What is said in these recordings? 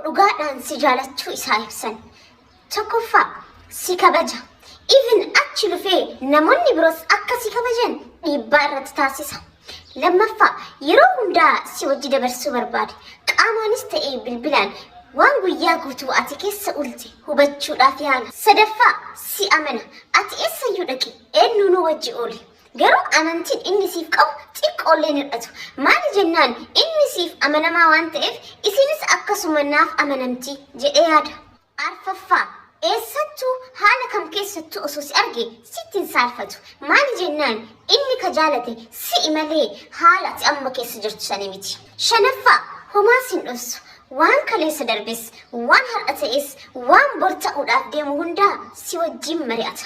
dhugaadhaan si jaalachuu isaa ibsan. Tokkoffaa, si kabaja. Even achi lufee namoonni biroos akka si kabajan dhiibbaa irratti taasisa. Lammaffaa, yeroo hundaa si wajji dabarsuu barbaada. Qaamaanis ta'ee bilbilaan waan guyyaa guutuu ati keessa ulte hubachuudhaaf yaala. Sadaffaa, si amana. Ati eessayyuu dhaqi, eenyuunuu wajji ooli. Garuu amantiin inni siif qabu xiqqoollee hin hir'atu. Maali jennaan inni siif amanamaa waan ta'eef isinis akkasuma naaf amanamti jedhee yaada. Arfaffaa, eessattuu haala kam keessattuu osoo si arge sitti hin saalfatu. Maali jennaan inni ka jaalate si'i malee haala ati amma keessa jirtu sanii miti. Shanaffaa, homaa sin dhossu. Waan kaleessa darbes, waan har'a ta'es, waan bor ta'uudhaaf deemu hundaa si wajjin mari'ata.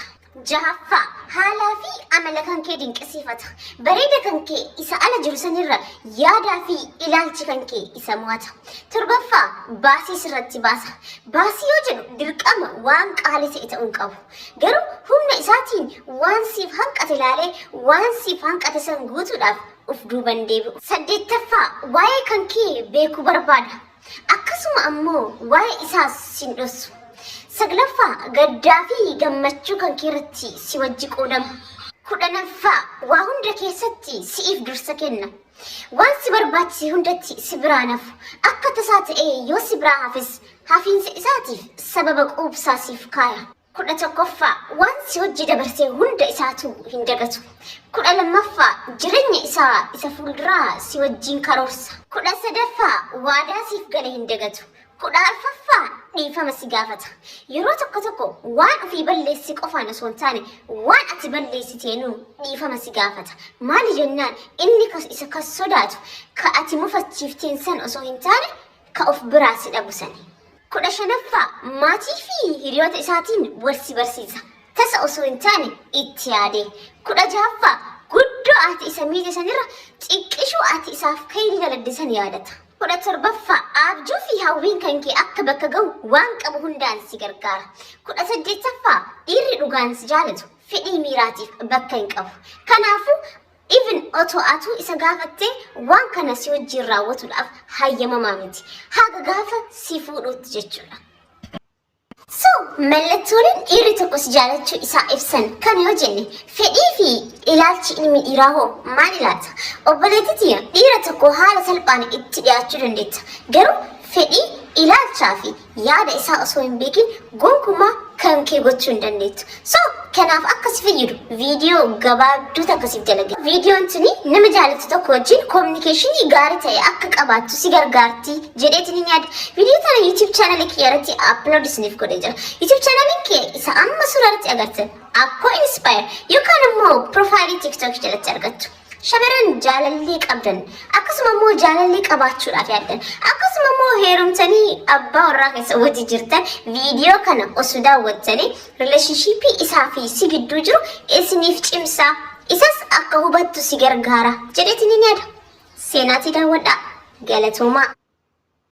Jahaffaa, haalaa fi amala kan kee dinqisiifata. Bareeda kan kee isa ala jiru sanirra yaadaa fi ilaalchi kan kee isa mo'ata. Torbaffaa, baasii sirratti baasa. Baasii yoo jedhu dirqama waan qaalii ta'e ta'uu hin qabu. Garuu humna isaatiin waan siif hanqate ilaalee waan siif hanqate san guutuudhaaf uf duuban deebi'u. Saddeettaffaa, waa'ee kan kee beekuu barbaada. Akkasuma ammoo waa'ee isaas sin dhossu. Saglaffaa, gaddaa fi gammachuu kan kee irratti si wajji qoodama. 10ffaa, waa hunda keessatti si'iif dursa kenna. Waan si barbaachise hundatti si biraa nafu. Akka tasaa ta'ee yoo si biraa hafes hafiinsa isaatiif sababa quubsaa siif kaaya. 11ffaa, waan si wajji dabarse hunda isaatu hin dagatu. 12ffaa, jireenya isaa isa fuulduraa si wajjin karoorsa. 13ffaa, waadaa siif gale hin dagatu. 14ffaa, dhiifama si gaafata. Yeroo tokko tokko waan ofii balleesse qofaan osoo hin taane waan ati balleessiteenuu dhiifama si gaafata. Maali jennaan inni isa ka sodaatu ka ati mufachiifteen san osoo hin taane ka of biraa si dhabu sani. 15ffaa, maatii fi hiriyoota isaatiin wal si barsiisa. Tasa osoo hin taane itti yaadee. 16ffaa, guddoo ati isa miite sanirra xiqqishuu ati isaaf kayrii daladde san yaadata. 17ffaa, abjuu fi hawwiin kan kee akka bakka ga'u waan qabu hundaan si gargaara. 18ffaa, dhiirri dhugaan si jaalatu fedhii miiraatiif bakka hin qabu. Kanaafuu even otoo atuu isa gaafattee waan kana si wajjin raawwatuudhaaf hayyamamaa miti. Haga gaafa si fuudhuutti jechuudha. So, mallattooleen dhiirri tokko si jaalachuu isaa ibsan kam yoo jenne, fedhii fi ilaalchi ilmi dhiiraa hoo maal ilaata? Obboleettii tiyya, dhiira tokko haala salphaan itti dhiyaachuu dandeetta. Garuu fedhii, ilaalchaa fi yaada isaa osoo hin beekin gonkumaa kan kee gochuu hin dandeettu. So, kanaaf akka si fayyadu viidiyoo gabaabduu takka siif dalage. Viidiyoon tuni nama jaalattu tokko wajjin communication gaarii ta'e akka qabaattu si gargaarti jedheetiin hin yaada. Viidiyoo tana YouTube channel kiyya irratti upload isiniif godhee jira. YouTube channel kee isa amma suuraa irratti agartan Akkoo Inspire yookaan immoo profile TikTok jalatti argattu. Shamarran jaalallee qabdan, akkasuma immoo jaalallee qabaachuudhaaf yaaddan, akkasuma immoo heerumtanii abbaa warraa keessa wajji jirtan, viidiyoo kana osoo daawwattanii relationship isaa fi si gidduu jiru isiniif cimsaa, isas akka hubattu si gargaara jedheetiin hin yaada. Seenaatii daawwadhaa. Galatoomaa.